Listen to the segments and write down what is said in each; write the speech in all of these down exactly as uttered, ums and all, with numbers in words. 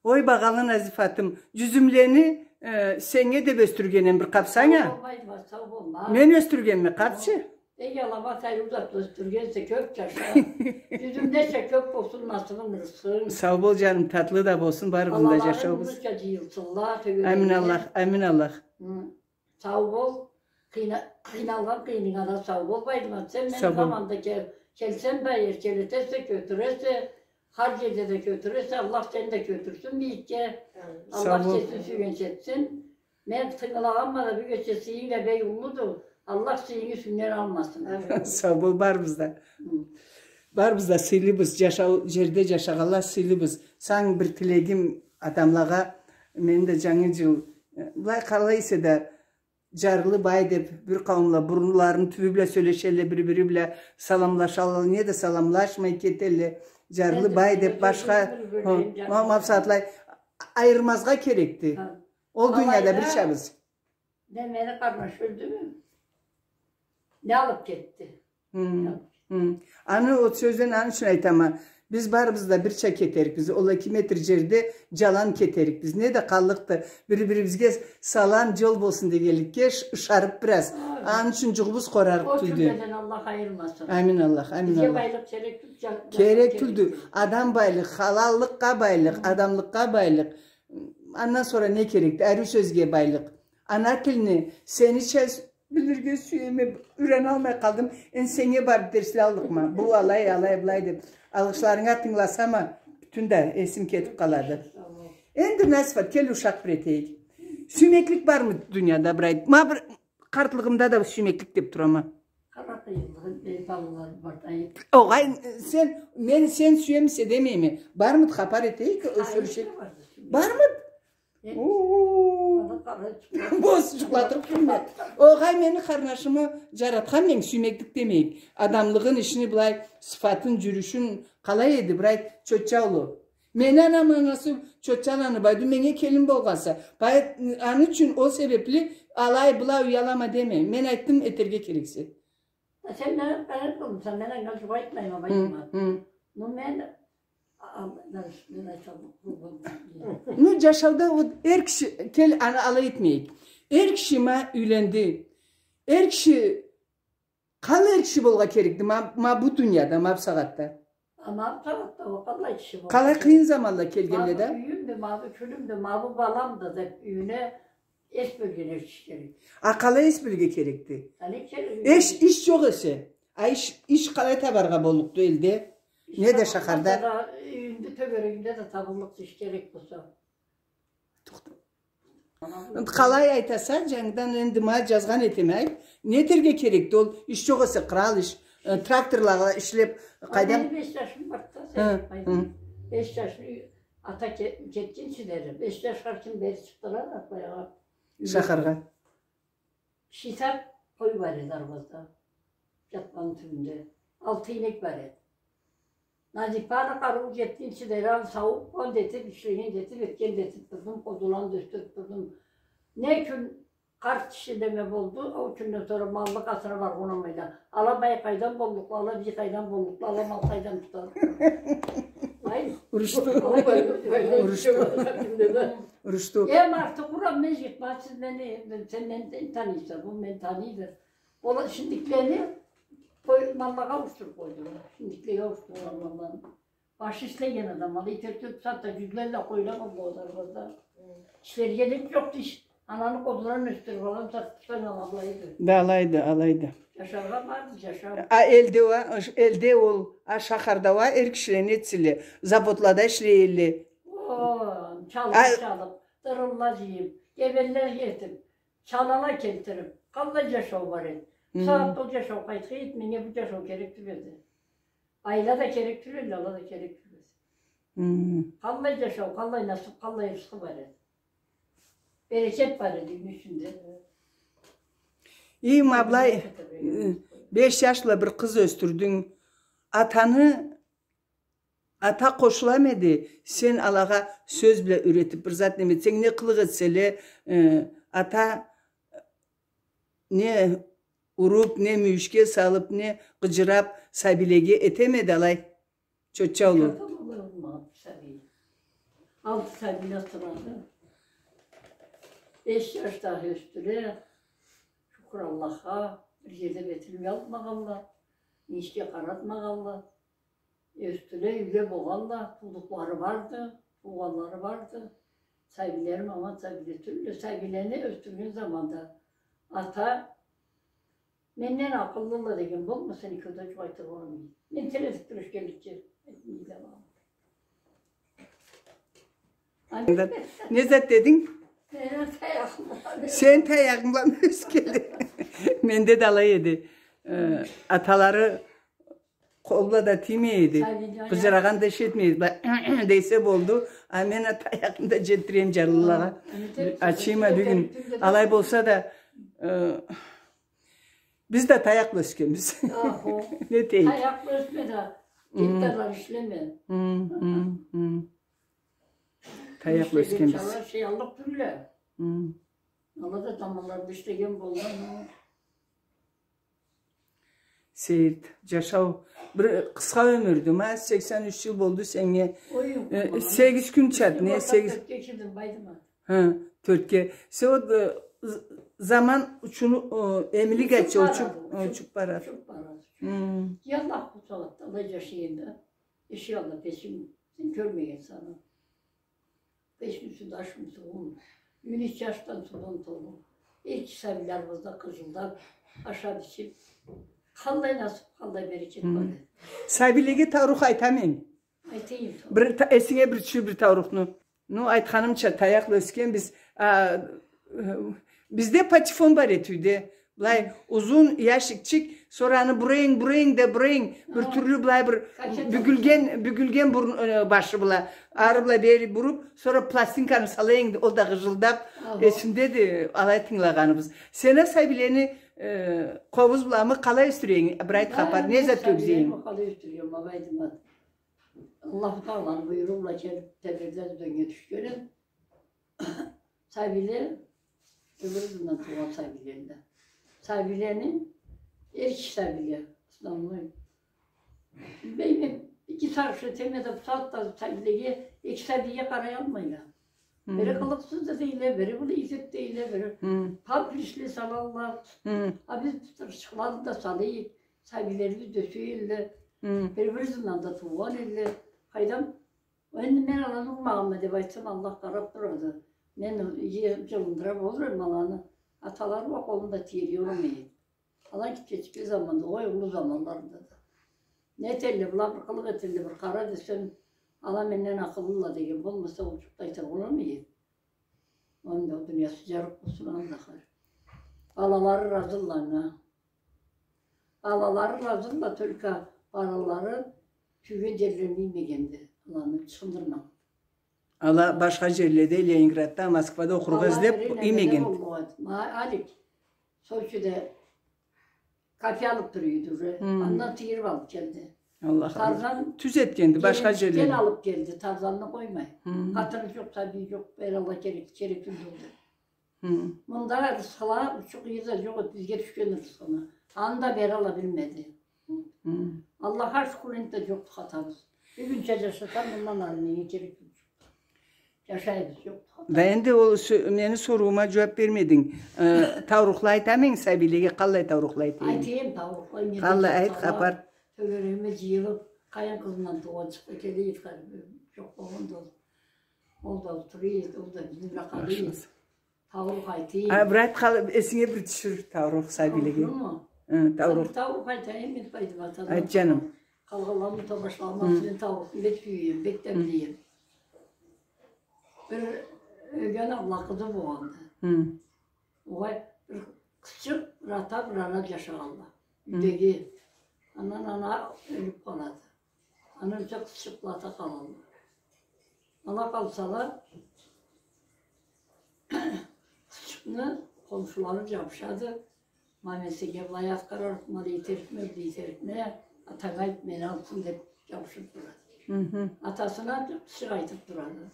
Ой, багъалы Назифатым, джюзюмлени, э, сеннге деб ёсдюргенме бир къапсанг а. Сау бол, Байдымат, сау бол, ма. Мен ёсдюргенме, къарачы. Эй, аламат, ай, узатыб ёсдюргенсе, кёб джаша. Джюзюмденча кёб болсун насыбынг, рысхынг. Сау бол, джаным, татлы да болсун барыбызны да джашауубуз. Балаларынг узунча джыйылсынла тёгерегине. Амин Аллах, амин Аллах. Хы. Сау бол. Къыйна-, къыйналгъан къыйынынга да сау бол, Байдымат. Сен мени заманда кел-, келсенг да, эркелетесе, кётюресе, хар джерде да кётюресе, Аллах сени да кётюрсюн бийикге. Амин. Аллах кесин сюйгенча этсин. Мен тынгылагъанма да, бюгече сыйынг да бек уллуду. Аллах сыйынгы юсюнгден алмасын. Амин. Сау бол, барыбыз да. Хы. Барыбыз да сыйлыбыз, джашау джерде джашагъанла сыйлыбыз. Сеннге бир тилегим адамлагъа, мени да джангы джыл, э, былай къалай эсе да, джарлы бай деб, бир къауумла бурунларыны тюбю бла сёлешелле, бир-бири бла саламлашалла, не да саламлашмай кетелле. Джарлы бай деб, башха, ма-, макъсатлай айырмазгъа керекди. Ол дунияда бирчабыз. Не мени къарнаш ёлдюмю? Не алыб кетди? Хы, хы. Аны ол сёзден аны ючюн айтама. Биз барыбыз да бирча кетерикбиз. Ол эки метр джерде джалан кетерикбиз. Не да къаллыкъды. Бир-бирибизге салам, джол болсун дегенликге ш-, ышарыб бираз. Аны ючюн джугъубуз къорарыкъ тюлдю. Ол кюнден Аллах айырмасын. Амин Аллах, амин Аллах. Бизге байлыкъ керек тюлдю, джа-, керек тюлдю. Адам байлыкъ, халаллыкъгъа байлыкъ, адамлыкъгъа байлыкъ. Андан сора не керекди? Ариу сёзге байлыкъ. Ана тилни сенича билирге сюеме, юреналмай къалдым. Энди сеннге барыб дерсле аллыкъма. Бу алай, алай, былай деб. Алгъышларынга тынгыласам а, бютюн да эсим кетиб къалады. Энди, Назифат, кел, ушакъ бир этейик. Сюймеклик бармыды дунияда, бир айт. Ма бир къартлыгъымда да сюймеклик деб турама. Къара къыйынлыгъы, э, балалары бар да. Огъай, сен, мен сен сюемисе демейме. Бармыды, хапар этейик, сёлешейик. Бармыды? Бос джукълатырыкъ кюлме. Огъай, мени къарнашымы джаратхан мен, сюймеклик демейик. Адамлыгъын, ишини былай, сыфатын, джюрюшюн къалай эди, бир айт, Чотча улу. Мени анамы анасы Чотчаланы Байдымат, меннге келин болгъанса. Бай-, аны ючюн ол себебли алай, былай уялама деме. Мен айтдым, этерге керексе. А сен мени къарап болмуса, мен анга джукъ айтмайма, айтма. Ну мен, а, а, мен айтама. Ну, джашауда ол эр киши, кел, аны алай этмейик. Эр киши ма юйленди. Эр киши, къалай эр киши болгъа керекди ма, ма бу дунияда, ма бу сагъатда? А ма бу сагъатда ол къалай киши болур? Къалай къыйын заманла келгенле да? Ма бу юйюмдю, ма бу кюлюмдю, ма бу баламды деп, юйюне эс бёлген эр киши керек. А къалай эс бёлге керекди? Къалай керек? Эш, иш джокъ эсе. А иш, иш къалай табаргъа боллукъду элде? Не да шахарда? Иш табылмаса да, юйюнде, тёгерегинде да табыллыкъды иш керек болса. Тохта. Къалай айтаса, джангыдан энди ма джазгъан этеме, айт. Не этерге керекди ол? Иш джокъ эсе, кърал иш. Э, тракторлагъа ишлеп, къайдан? Мени беш джашым барды да, сен къайдан? Беш джашым, ата ке-, кетгинчи дери. Беш джашха ким бери чыкъдыла да, баягъы. Шахаргъа. Шитап къой бар эди арбазда. Джатманы тюбюнде. Алты ийнек бар эди. Назифаны къарыуу джетгинчи дери аны сауукъ, он да этип, ишлеген да этип, этген да этип турдум, къозуланы да ёсдюрюп турдум. Не кюн къарт киши неме болду, ол кюнден сора малны къатына баргъа унамайла. Ала бай къайдан боллукъла, ала бий къайдан боллукъла, ала мал къайдан туталла? Ай. Урушду. Урушду. Урушду. Эм артыкъ урам мен джыкъма, сиз мени, сен мени таныйса, бу мени таныйдыр. Ол ишиндикилени къой, маллагъа ауушдуруп къойдула. Ишиндикилеге ауушдургъанла. Башы ишлеген адам, ала итерге тюшсе да, джюзле да къойланы къозуп алгъанла. Ишлерге да джокъду иш. Ананы къозуларын ёсдюрюп алгъан, сатып турсанг, алайды. Да алайды, алайды. Джашаргъа барды, джашау. А элде уа, элде ол, а шахарда уа эр кишиле не этсинле, заводлада ишлейле. О, чалгъы чалып, дырылла джыйып, кебенле этип, чалала келтирип, къаллай джашау бар эди. Сагъатда ол джашау къайтха эди, меннге бу джашау керек тюл эди. Байла да керек тюл эдиле, ала да керек тюл эди. Къаллай джашау, къаллай насып, къаллай рысхы бар эди. Берекет бар эди юйню ичинде. Ийим, ма былай, э, беш джаш бла бир къыз ёсдюрдюнг. Атаны Ата къошуламы эди, сен алагъа сёз бла юретип, бир зат неме этсенг, не къылыкъ этселе, э, ата не уруп, не мюйюшге салып, не къыджырап, сабийлеге этеме эди алай? Чотча улу. Алты сабийле турады. Беш джаш да ёсдюле. Шукур Аллахха, бир джерде бетин уялтмагъанла, эшикге къаратмагъанла. Ёсдюле, юйле болгъанла, туудукълары барды, туугъанлары барды. Сабийлерим аман сабийле тюлдю. Сабийлени ёсдюрген заманда ата менден акъыллыла деген болмаса, никогда джукъ айтыргъа болмайды. Мен тиледик тюшгенликча айтмайла. Не зат дединг? Мени таягъым бла. Сени таягъынг бла ёсгенле. Менде да алай эди. Э, аталары къол бла да тиймей эди. Къыжырагъан да эшитмей эди. Бла, десе болду. А мен а таягъымы да джетдирейим джарлылагъа. Ачыйма бюгюн. Алай болса да, э, биз да таякъ бла ёсгенбиз. Ахо. Не этейик? Таякъ бла ёсме да, гектарланы ишлеме. Хы, хы, хы. Таякъ бла ёсгенбиз. Ишлеген чала шей аллыкъ тюлле. Хы. Ала да таманларында ишлеген болгъан, но. Сейит, джашау бир къысха ёмюрдю ма, сексен юч джыл болду сеннге. Ой, э, Аллах. Сегиз кюн чат, не, сегиз. Тёртге кирдим, байдыма. Хы, тёртге. Сен ол, э, з-, заман учуну, э, эмилик айтча, учуп, учуп барады. Учуп барады. Хы. Я Аллах, бу сагъатда алай джашайым да. Эшик аллында печим, сен кёрмегенсе аны. Печни юсю да ашны сууун. Юйню ичи ашдан, суудан толу. Эки сабийлерибиз да къыжылдап, ашап, ичип, къаллай насып, къаллай берекет бар эди. Сабийлеге таурух айтама. Айтайым. Бир та-, эсинге бир тюшюр бир таурухну. Ну, айтханымча, таякъ бла ёсгенбиз. А, э, бизде патефон бар эди юйде. Былай узун ящикчик, сора аны бурайынг, бурайынг да бурайынг, бир тюрлю былай бир бюгюлген, бюгюлген бурун, э, башы бла, ары бла бери буруп, сора пластинканы салайынг, ол да къыжылдап, эсимдеди, алай тынгылагъаныбыз. Сен а сабийлени, э, къобуз бламы, къалай ёсдюрейинг, бир айт хапар, не зат кёргюзтейинг? Сабийлени къалай ёсдюргенме, Аллаху Тааланы буйругъу бла келип, тебрекден дуниягъа тюшгенме. Сабийле, бир-бирибизден туугъан сабийле да. Сабийлени, эркек сабийле, основной. Билмейме, эки сагъыш этеме да, бусагъатда сабийлеге, эки сабийге къарай алмайла. Бири къылыкъсыз да дейле, бири былай эди дейле, бири памперс салалла. А биз тырышчыкъланы да салайыкъ, сабийлерибиз да ёсейле, бир-бирибизден да туугъан элле. Къайдам, Энди мен аланы урмагъанма деп айтсам, Аллах къарап турады. Мен джылындыра болур эдим аланы. Аталары уа къолунда тиерге урамай эди. Ала гитчечик заманда, ой, уллу заманларында да. Не этелле, была бир къылыкъ этелле, бир къара десем, ала менден акъыллыла деген болмаса, ол джукъ да айтыргъа урамай эди. Аны да дуниясы джарыкъ болсун, аны да къара. Балалары разылла анга. Балалары разылла, только балалары кюйген джерлерин иймегенди, аланы ычхындырмагъан. Ала башха джерледе, Ленинградда, Москвада окъургъа излеп иймеген. Ма Алик, Сочиде кафе алып тура эди уже. Андан сыйырып алып келди. Аллах, Тарзан тюз этгенди, башха джерледе. Алып келди, Тарзанны къоймай. Къатыны джокъ, сабийи джокъ, бери ала керек, керек тюлдю. Мында рысхыла учу-къыйыры да джокъ эди, бизге тюшген рысхыны. Аны да бери ала билмеди. Аллахха шукур, энди да джокъду хатабыз. Бюгюнча джашасам, мындан ары не керек тюлдю. Джашайбыз, джокъду хатабыз. Да энди ол сё-, мени соруума джууап бермединг. Э, таурухла айтама энди сабийлеге, къаллай таурухла айтайым? Айтайым таурухла, энди. Къаллай, айт, хапар. Тёгерегиме джыйылып, къайын къызындан туугъан чыкъды, келе эди, джокъ болгъанды ол. Ол да олтура эди, ол да бизни бла къала эди. Таурух айтайым. А, бир айт, эсинге бир тюшюр таурух сабийлеге. Таурухну? Хы, таурух. Таурух айтайым, мен, Файдима, атадан. Айт, джаным. Къалгъанланы да башлагъанма, мен таурухну бек сюеме, бек да билеме. Бир ёлген абла къызы болгъанды. Хы. Огъай, бир къызчыкъ, бир ата, бир ана джашагъанла. Юйдеги. Андан ана ёлюп къалады. Андан сора къызчыкъла ата къалалла. Ала къалсала, къызчыкъны къомшулары джабышады. Ма мен сеннге былай атхарарыкъма, былай этерикме, былай этерикме, атанг айтып мени алсын деп джабышып турады. Атасына къызчыкъ айтып турады.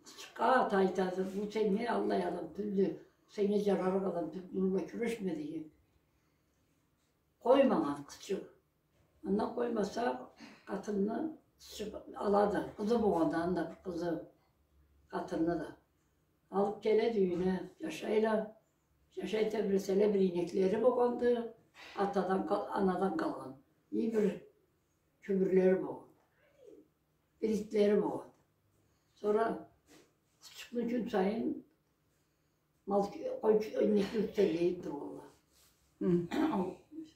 Къызчыкъгъа ата айтады: «Бу сеннге аллай адам тюлдю, сеннге джарарыкъ адам тюлдю, муну бла кюрешме», — деген. Къоймагъан къызчыкъ. Андан къоймаса, къатынны къызчыкъ алады. Къызы болгъанды, анда бир къызы. къатынны да. Алып келеди юйюне, джашайла. Джашай тебреселе, бир ийнеклери болгъанды, атадан къал-, анадан къалгъан. И бир кюбюрлери болгъан. Бир итлери болгъан. Сора къызчыкъны кюн сайын мал, къой, ийнекни тюзетип тургъанла. Хы.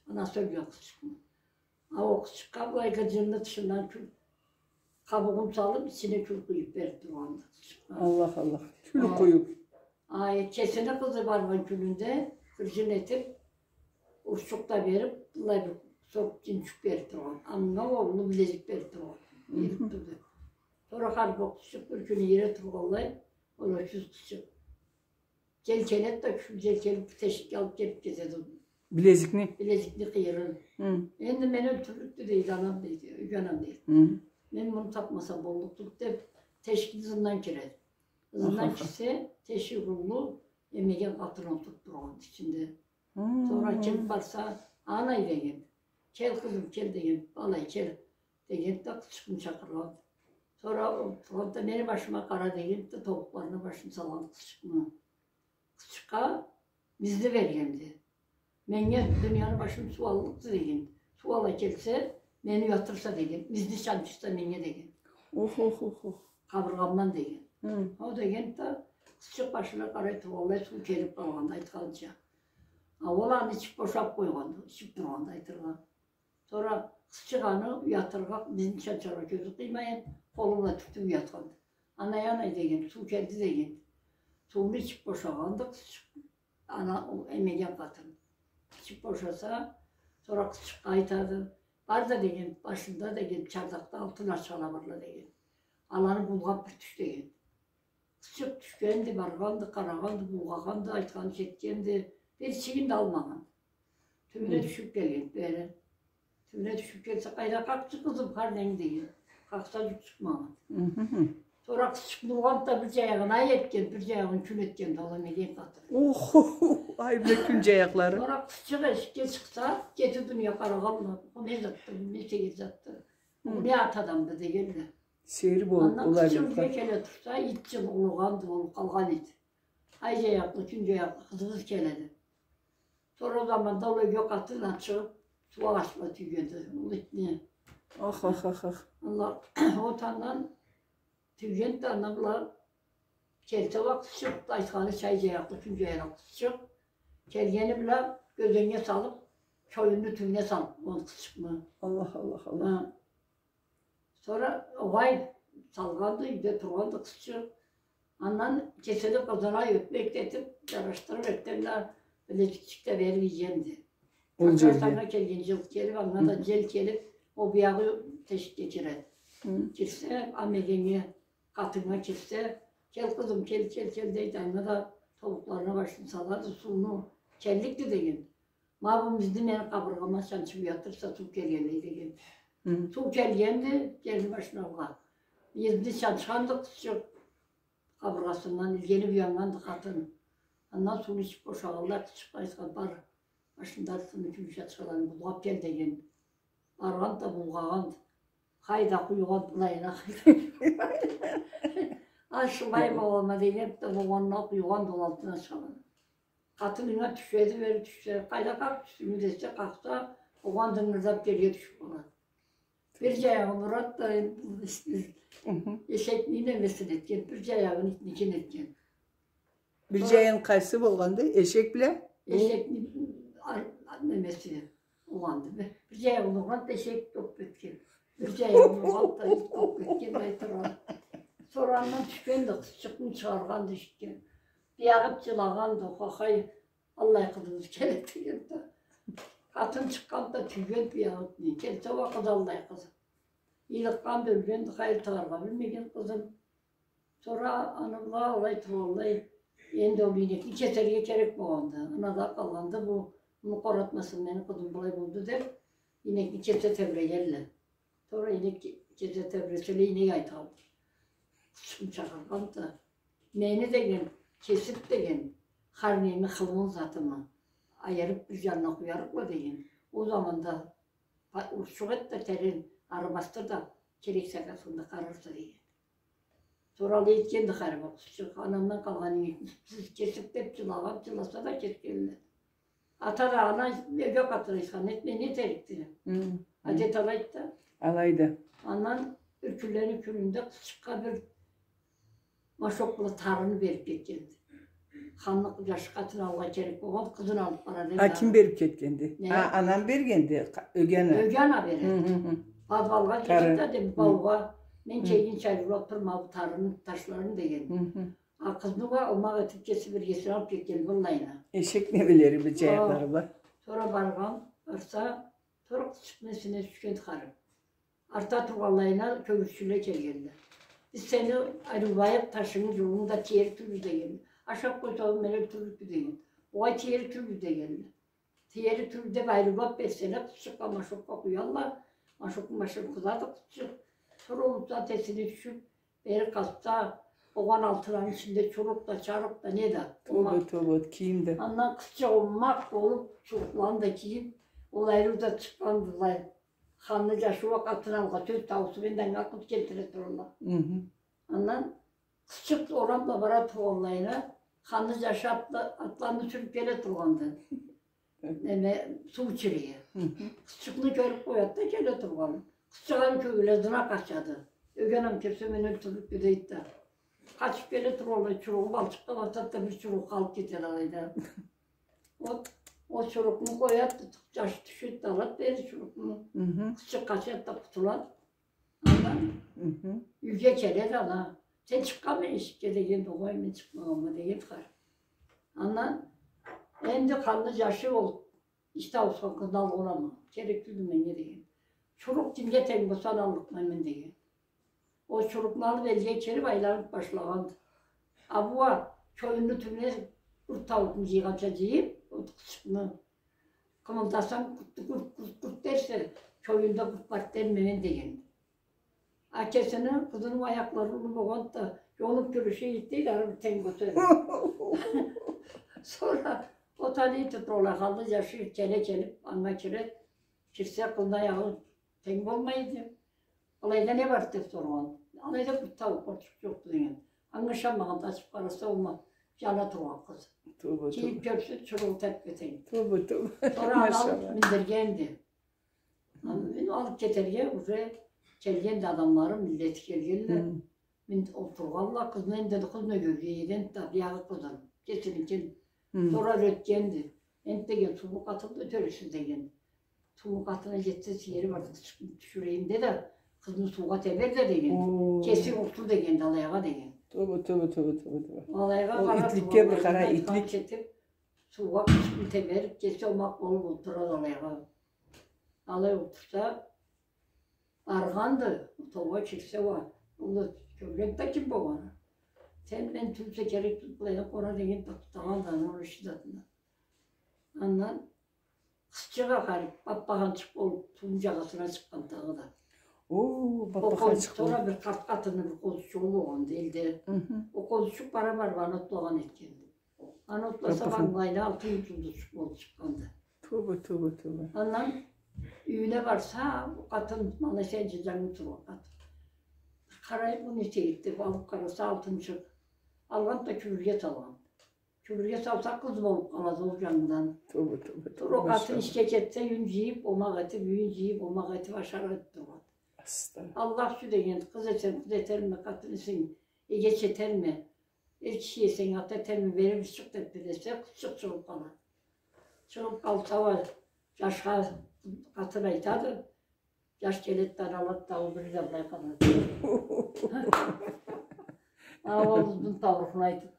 Анасы ёлген къызчыкъны. А ол къызчыкъгъа былай гырджынны тышындан кюл, къабугъун салып, ичине кюл къуюп берип тургъанды къызчыкъгъа. Аллах, Аллах. Кюл къуюп. Ай, кесини къызы баргъан кюнюнде гырджын этип, урчукъ да берип, былай бир сорт джинчик берип тургъан. Анга ол уллу билезик берип тургъан. Берип турду. Сора хар бир къызчыкъ бир кюн эре тургъанлай, ол ёкюз къызчыкъ. Джел келеди да, кюшюл джел келип, тешикге алып келип кетеди. Билезикни? Билезикни къыйырын. Хы. Энди мени ёлтюрлюкдю, дейди, анам, дейди, ёлген анам, дейди. Хы. Мен муну тапмасам боллукъ тюлдю, деп, тешикни ызындан киреди. Ызындан кирсе, тешик уллу, эмеген къатын олтуруп тургъан ичинде. Хы. Сора келип барса, анай деген, кел, къызым, кел деген, алай кел. Дегенди да, къызчыкъны чакъыргъан. Сора ол тургъанды да, мени башыма къара дегенди да, тобукъларына башын салгъан къызчыкъны. Къызчыкъгъа бизни бергенди. Меннге дунияны башын суу аллыкъды деген. Суу ала келсе, мени уятырса деген. Бизни чанчырса меннге деген. Ох, ох, ох, ох. Къабыргъамдан деген. Хы. Ол дегенди да, къызчыкъ башына къарай тургъанлай, суу келип къалгъанды, айтханча. А ол аны ичип бошап къойгъанды, ичип тургъанды, айтыргъа. Сора къызчыкъ аны уятыргъа, бизни чанчаргъа кёзю къыймайын, къолу бла тюртюп уятханды. Анай, анай деген, суу келди деген. Сууну ичип бошагъанды къызчыкъ. Ана, ол эмеген къатын. Ичип бошаса, сора къызчыкъгъа айтады. Бар да деген, башында деген, чардакъда алтын ачхала барла деген. Аланы булгъап бир тюш деген. Къызчыкъ тюшгенди, баргъанды, къарагъанды, булгъагъанды, айтханын этгенди, бир ичигин да алмагъан. Тюбюне тюшюп келген бери. Тюбюне тюшюп келсе, къайда къакъчы, къызым, хар ненг деген. Къакъса, джукъ чыкъмагъан. Сора къызчыкъ булгъанды да, бир джаягъын ай этген, бир джаягъын кюн этгенди ол эмеген къатын. Ох, ай бла кюн джаякълары. Сора къызчыкъ эшикге чыкъса, джети дуния къарагъанла, бу не затды, бу не тегер затды, бу не ат адамды дегенле. Сейир болуп, андан къызчыкъ юйге келе турса, ит джылы улугъанды, болуп къалгъан ит. Ай джаякълы, кюн джаякълы къызыбыз келеди. Сора ол заманда ол ёлген къатын чыгъып, суугъа къачма тюйгенди ол итни. Ох, ох, ох, ох. Аллах, ол андан тюйгенди да, ана бла келсе уа къызчыкъ, айтханыча, ай джаякълы, кюн джаялы къызчыкъ. Келгени бла кёзеннге салып, чоюнну тюбюне салып, ол къызчыкъны. Аллах, Аллах, Аллах. Хы. Сора огъай салгъанды, юйде тургъанды къызчыкъ. Андан кесени къызына ётмек этип, джарашдырып этгенле, билезикчик да берип ийгенди. Ол джерге. Анга келген джыл келип, анга да джел келип, ол биягъы тешикге киреди. Хы. Кирсе, эмегеннге, къатыннга кирсе, кел, къызым, кел, кел, кел, дейди, анга да тобукъларына башын салады, сууну келликди деген. Ма бу бизни мени къабыргъама чанчып уятырса, суу келгенлей деген. Хы. Суу келгенди, келди башына алгъа. Бизни чанчханды къызчыкъ къабыргъасындан, илгенип уяннганды къатын. Андан сууну ичип бошагъанлай, къызчыкъгъа айтхан, бар, башында алтынны, кюмюш ачхаланы булгъап кел деген. Баргъанды да булгъагъанды. Хайда, къуйгъанды былайына, хайда. Ашылай болгъанма дегенди да, болгъанына къуйгъанды ол алтын ачхаланы. Къатынына тюшеди, бери тюшсе, къайда къакъ тюшдюнг десе, къакъса, огъуна дынгырдап джерге тюшюп къалады. Бир джаягъын урады да, энди, хы, эшекни немесин этген, бир джаягъын итникин этген. Бир джаягъын къайсы болгъанды? Эшек бла? Эшекни ар-, немеси. Уланды. Бир джаягъын ургъанды, эшек тёкюп кетген. Бир джаягъын ургъанды да, ит тёкюп кетген, айтыргъа. Сора андан тюшгенди, къызчыкъны чыгъаргъанды эшикге. Биягъы джылагъанды, хахай, аллай къызыбыз келеди дегенди да. Къатын чыкъгъанды да, тюйгенди биягъы итни. Келсе уа къыз аллай къыз. Ийныкъгъанды, ёлгенди, хайыр тыгъаргъа билмеген къызын. Сора аны бла алай тургъанлай, энди ол ийнекни кесерге керек болгъанды. Анада къалгъанды бу, муну къоратмасын, мени къызым былай болду деп, ийнекни кесе тебрегенле. Сора ийнек ке-, кесе тебреселе, ийнек айтхан. Къызчыкъны чакъыргъанды. Мени деген, кесип деген, хар неми, хылымы, затымы айырып бир джанына къуярыкъла деген. Ол заманда па-, урчукъ эт да, терен ары басдыр да, керек сагъатында къарарса деген. туралы этгенди харип ол къызчыкъ. Анамдан къалгъан ингир кесиб деб джылагъан, джыласа да кесгенле. Ата да ана ёге къатына айтхан, этме, не этерикди? Хы. Адет алайды да. Алайды. Андан бир кюнлени кюнюнде къызчыкъгъа бир машокъ бла тарыны бериб кетгенди. Ханны джашы къатын алыргъа керек болгъан, къызын алыб бара деб. А, ким бериб кетгенди? Не? А, анам бергенди, къа-, ёге ана. Ёге ана береди. Хы, хы, хы. Подвалгъа кетиб да деб, баугъа, мен келгинчи ариулаб турма бу тарыны ташларын деген. Хы, хы. А къызны уа омакъ этиб кеси биргесине алыб кетген быллайына. Эшек небелери бла, джаякълары бла. Сора баргъан, барса, сора къызчыкъны эсине тюшген харип. Артда тургъанлайына кёгюрчюле келгенле. Биз сени ариулайыкъ, ташынгы, джуугъунгу да тиерик тюлбюз деген. Ашаб къойсагъыз, мени ёлтюрлюкмю деген. Огъай, тиерик тюлбюз дегенле. Тиерик тюлбюз деб ариулаб берселе, къызчыкъгъа машокъгъа къуялла, машокъну башын къызады къызчыкъ. Сора ол зат эсине тюшюб, бери къалса, огъан алтынланы ичинде чурукъ да, чарыкъ да, не да. Тоба, тоба, кийим да. Андан къызчыкъ омакъ болуб, чурукъланы да кийиб, ол ариу да чыкъгъанды былай. Ханны джашы уа къатын алыргъа сёз таусуб, энди анга къыз келтире туралла. Хы-хы. Андан къызчыкъ орам бла бара тургъанлайына, ханны джашы атла-, атланы сюрюб келе тургъанды. Неме, суу ичерге. Хы-хы. Къызчыкъны кёрюб къояды да келе тургъанын. Къызчыкъ аны кёгюле ызына къачады. Ёге анам кёрсе, мени ёлтюрлюкдю дейди да. Къачыб келе тургъанлай, чуругъу балчыкъгъа батады да, бир чуругъу къалыб кетеди алайда. Ол, ол чурукъну къояды, джашы тюшеди да, алады бери чурукъну. Хы-хы. Къызчыкъ къачады да къутулады. Андан юйге келеди ана. Сен чыкъгъанмы эшикге дегенди, огъай, мен чыкъмагъанма дегенди харип. Андан энди ханны джашы ол ичде ауушхан къызны алгъанма, керек тюлдю меннге деген. Чурукъ кимге тенг болса, аны аллыкъма мен деген. Ол чурукъну алыб элге кирип айланыб башлагъанды. А бу а чоюнну тюбюне къурт тауукъну джыйгъанча джыйыб, ол къызчыкъны къымылдасанг, къурт, къурт, къурт, къурт дерсе, чоюнда къурт барды дерме мен деген. А кесини къызыны аякълары уллу болгъанды да, джолуб кюрешейик дейди, ары бир тенг болса эди. Сора ол талай тутулгъан ханны джашы келе келиб, анга киреди. Кирсе, къызны аягъы тенг болмайды. Алайда не барды деб соргъан. Алайда къурт тауукъ бортчукъ джокъду деген. Анга ышанмагъан да ачыб къараса, ол ма джана тургъан къыз. Тоба, тоба. Джыйыб кёрсе, чуругъу теппе-тенг. Тоба, тоба. Сора аны алыб миндиргенди. Аны мен алыб кетерге, уже келгенди адамлары, миллети келгенле. Хы. Мен олтургъанла, къызны энди, къызны ёгерге ийгенди да, биягъы къызын, кесиникин. Хы. Сора ётгенди. Энди деген, сууукъ къатынды, ётериксиз деген. Сууукъ къатына джетсе, сыйыры барды, къызчыкъны тюшюрейим де да, къызны суугъа тебер да деген. О. Кеси урсун деген да алайгъа деген. Тоба, тоба, тоба, тоба, тоба. Алайгъа къараб, итликге бир къара, итлик. Кетиб, суугъа къызчыкъны тебериб, кеси омакъ болуб олтурады алайгъа. Алай олтурса, арыгъанды, отоугъа кирсе уа, ол да кёргенди да ким болгъанын. Сен мен тюлсе керек тюл, былайдан къора деген да, тутагъанды аны иши затына. Андан къызчыкъ а харип, бабаханчыкъ болуб, сууну джагъасына чыкъгъан тагъыда. О, бабаханчыкъ болуб. Ол къозучукъ, сора бир къарт къатынны бир къозучугъу болгъанды элде. Хы-хы. Ол къозучукъ бара-бара аны отлагъан этгенди. Аны отласа, бабаханчыкъ, мангылайына алтын джулдузчукъ болуб чыкъгъанды. Тоба, тоба, тоба. Андан юйюне барса, ол къатын, ма сен джангы тургъан къатын. Къарай, бу не этейик деб алыб къараса, алтынчыкъ. Алгъанды да кюбюрге салгъанды. Кюбюрге салса, къыз болуб къалады ол джангыдан. Тоба, тоба, тоба. Сора ол къатын ишге кетсе, юйюн джыйыб, омакъ этиб, юйюн джыйыб, омакъ этиб, ашар этиб турады. Астагъфируллах. Аллах ючюн деген, къыз эсенг, къыз этерме, къатын эсенг, эгеч этерме, эр киши эсенг, ата этерме, бери бир чыкъ деб билесе, къызчыкъ чыгъыб къалады. Чыгъыб къалса уа, джашха къатын айтады, джаш келеди да, алады да, ол бири да былай къалады. А, ол къызны таурухун айтыб,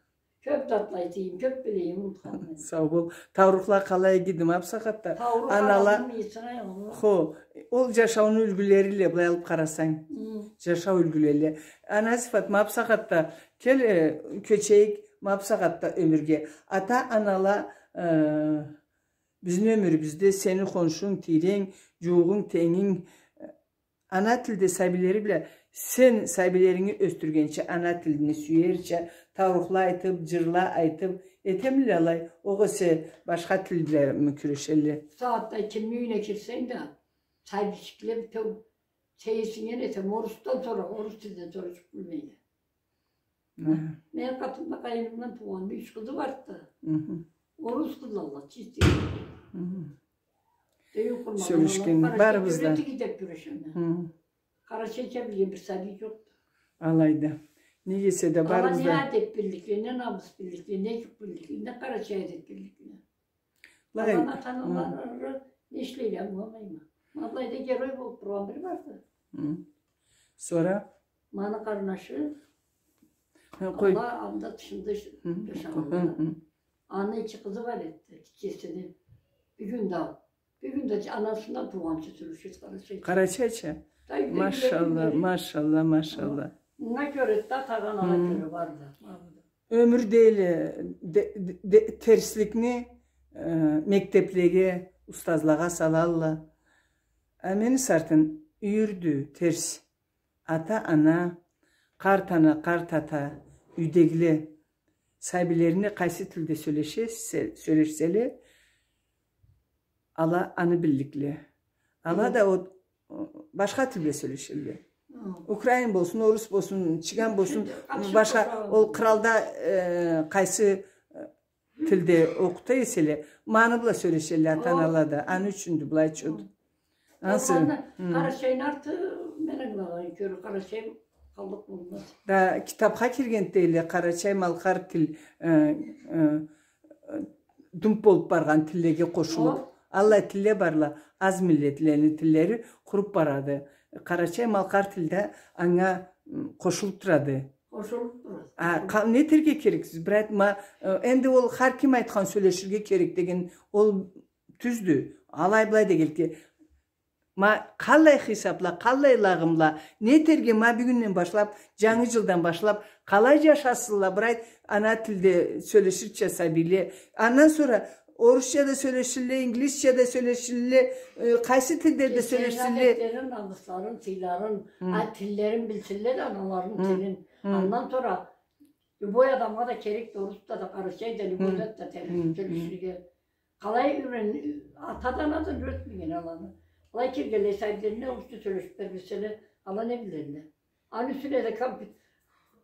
кёб затла айтайым, кёб билейим, унутханма. Сау бол. Таурухла къалай игиди ма бусагъатда? Таурух анала, аналаны эсине, хо, ол джашауну юлгюлериле, былай алыб къарасанг. Хы. Джашау юлгюлериле. Ана Сифат, ма бусагъатда, кел, э, кёчейик, ма бусагъатда ёмюрге. Ата-анала, э, бизни ёмюрюбюзде сени хоншунг, тийренг, джууугъунг, тенгинг, э, ана тилде сабийлери бла, сен сабийлеринги ёсдюргенча, ана тилни сюерча, таурухла айтыб, джырла айтыб, этемиле алай, огъесе сен башха тил бла мы кюрешелле? Сагъатда кимни юйюне кирсенг да, сабийчикле битеу, сейирсинген этеме, орусдан сора, орус тилден сора джукъ билмейле. Мени къатында къайынымдан туугъанды, юч къызы барды. Орус къызла, чистый. Сёлешген барыбыз да. Къарачайча кюре тюйюл деп кюрешеме. Къарачайча билген бир сабий джокъду. Алайды. Неге эсе да барыбыз да. Ала не адет билликле, не намыс билликле, не джукъ билликле, не къарачай адет билликле. Аланы ата-аналары не ишлейле, ангыламайма. Ма былайда герой болуп тургъан бири барды. Сора? Маны къарнашы. Ха, къой. Ала анда тышында джашагъанды. Аны эки къызы бар эди, гитчесини. Бюгюн да, бюгюн да анасындан туугъанча сёлешеди къарачайча. Къарачайча? Машалла, машалла, машалла. Мынга кёре да, атагъа, анагъа кёре барды. Ёмюрде эле де, де, де, терсликни, э, мектеплеге, устазлагъа салалла. А мени сартын юйюрдю терс. Ата-ана, къарт ана, къарт ата, юйдегиле сабийлерине къайсы тилде сёлешесе, сёлешселе, ала аны билликле. Ала да о, башха тил бла сёлешелле. Украин болсун, орус болсун, чиган болсун, башха, ол къралда, э, къайсы, э, тилде окъута эселе, ма аны бла сёлешелле ата-анала да. Аны ючюндю, былай чот. Ансы. Къарачайны арты, мен ангылагъаныма кёре, къарачай къаллыкъ болмаз. Да, китапха киргенди эле къарачай-малкъар тил, э, э, думп болуп баргъан тиллеге къошулуп. Аллай тилле барла, аз миллетлени тиллери къуруп барады. Къарачай-малкъар тил да анга, м, къошулуп турады. Къошулуп турады. А, къа-, не этерге керексиз, брат, ма, э, энди ол хар ким айтхан сёлеширге керек деген ол тюздю. Алай-былай дегенликге. Ма къаллай хисапла, къаллай лагъымла, не этерге ма бюгюнден башлап, джангы джылдан башлап, къалай джашасынла, бир айт, ана тилде сёлеширча сабийле. Андан сора орусча да сёлешилле, инглизча да сёлешилле, э, къайсы тилде да сёлешилле. Адетлерин, намысларын, сыйларын, а, тиллерин билсинле да, аналарыны тилин. Андан сора любой адамгъа да керекди, орусча да, къарачайча да, любой зат да керек сёлеширге. Къалай юйрен-, ата да, ана да юйретмеген аланы. Къалай киргенлей сабийлерине орусча сёлешип бермеселе, ала не билелле? Аны юсюне да компьютер,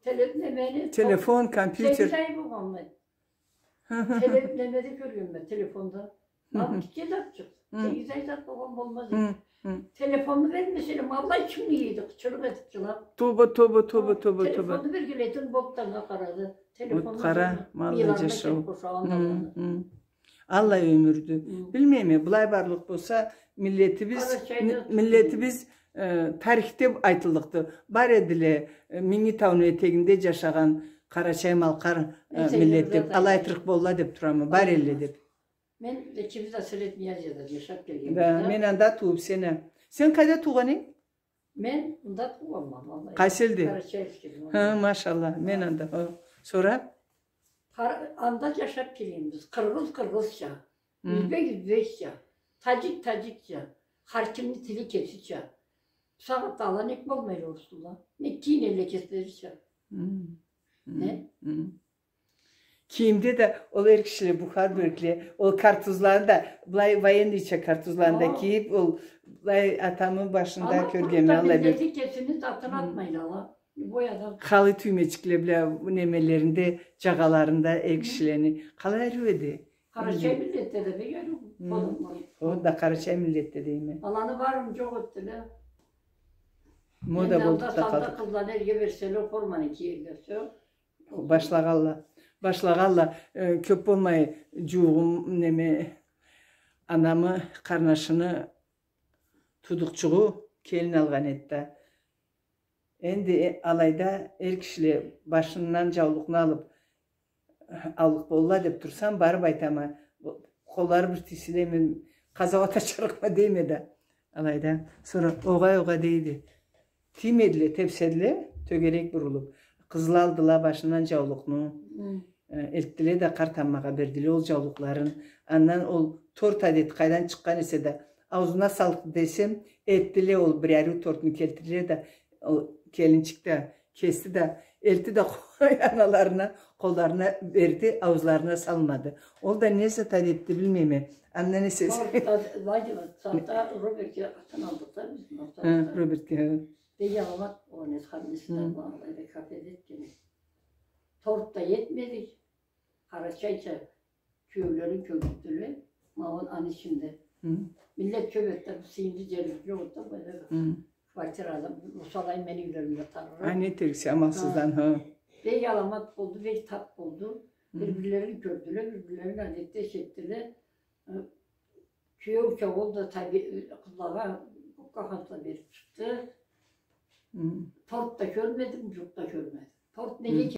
теле-, немени, телефон, компьютер. Сегиз ай болгъанмы? Теле-, немеде кёргенме, телефонда. Ма гитче затчыкъ. Сегиз ай зат болгъан болмаз эди. Телефонну бермеселе, ма былай чыгъып эди, къычырып эди, джылап. Тоба, тоба, тоба, тоба, тоба. Телефонну бергенлей, болуп да анга къарады. Телефонну къара, ма аллай джашау. Аллай ёмюрдю. Билмейме, былай барлыкъ болса, миллетибиз, миллетибиз, э, тарихде айтыллыкъды. Бар эдиле, э, Минги тауну этегинде джашагъан къарачай-малкъар, э, миллет деп, алай айтырыкъ болла деп турама, бар элле деп. Мен экибиз да Средняя Азияда джашап келгенбиз да. Мен анда тууп, сен а. Сен къайда туугъан эдинг? Мен мында туугъанма, валлахи. Къайсы элде? Карачаевскийде. Хы, машалла, мен анда. Хо. Сора? Анда джашап келгенбиз. Къыргъыз къыргъызча, юзбек юзбекча, таджик таджикча, хар кимни тили кесича. Бусагъатда ала нек болмайла орусла? Нек кийинелле кеслерича? Не? Кийимде да ол эр кишиле, бухарбекле, ол картузланы да, былай военныйча картузланы да кийип, ол былай атамы башында кёргенме, аллай бир. Миллети кесини затын атмайла ала. Любой адам. Халы тюймечикле бла немелеринде, джагъаларында эр кишилени. Къалай ариу эди. Къарачай миллетде да бек ариу. О да къарачай миллетде дейме. Аланы барын джокъ этдиле. Мода болуп да къалды. Къызланы эрге берселе, форманы киерле, всё. Башлагъалла. Башлагъалла. Э, кёп болмай джууугъум, неме, анамы къарнашыны туудукъчугъу келин алгъан эди да. Энди, э, алайда эр кишиле башындан джаулукъну алып, аллыкъ болла деп турсам, барып айтама, къоллары бир тийселе, мен къазауат ачарыкъма дейме да. Алайда. Сора огъай-огъай дейди. Тиймедиле, тепседиле, тёгерек бурулуп. Къызла алдыла башындан джаулукъну. Э, элтдиле да, къарт аммагъа бердиле ол джаулукъларын. Андан ол торт адети къайдан чыкъгъан эсе да, аузуна саллыкъ десем, элтдиле ол бир ариу тортну, келтирдиле да, ол келинчик да кести да, элтди да, аналарына, къолларына берди, аузларына салмады. Ол да не зат адетди, билмейме. Андан эсе... Робертге къатын алдыкъ да биз. Ха, Робертге, ха. Бек аламат, ол не, ханнеси да, алайда кафеде этген. Торт да этмедик. Къарачайча кюеулерин кёргюзтдюле. Ма ол аны ичинде. Хы. Миллет кёп эди да, бу сыйынды джерибиз джокъ эди да, былай бир квартирада, бусалай мени юйлеримде тарырыкъ. Ай, не этериксе, амалсыздан, хы. Бек аламат болду, бек тап болду. Хы. Бир-бирлерин кёрдюле, бир-бирлерин адетдеш этдиле. Э, кюеу ча ол да таби-, къызлагъа кукка хант да бериб чыкъды. Хы. Торт да кёрмедим, джукъ да кёрмедим. Торт неге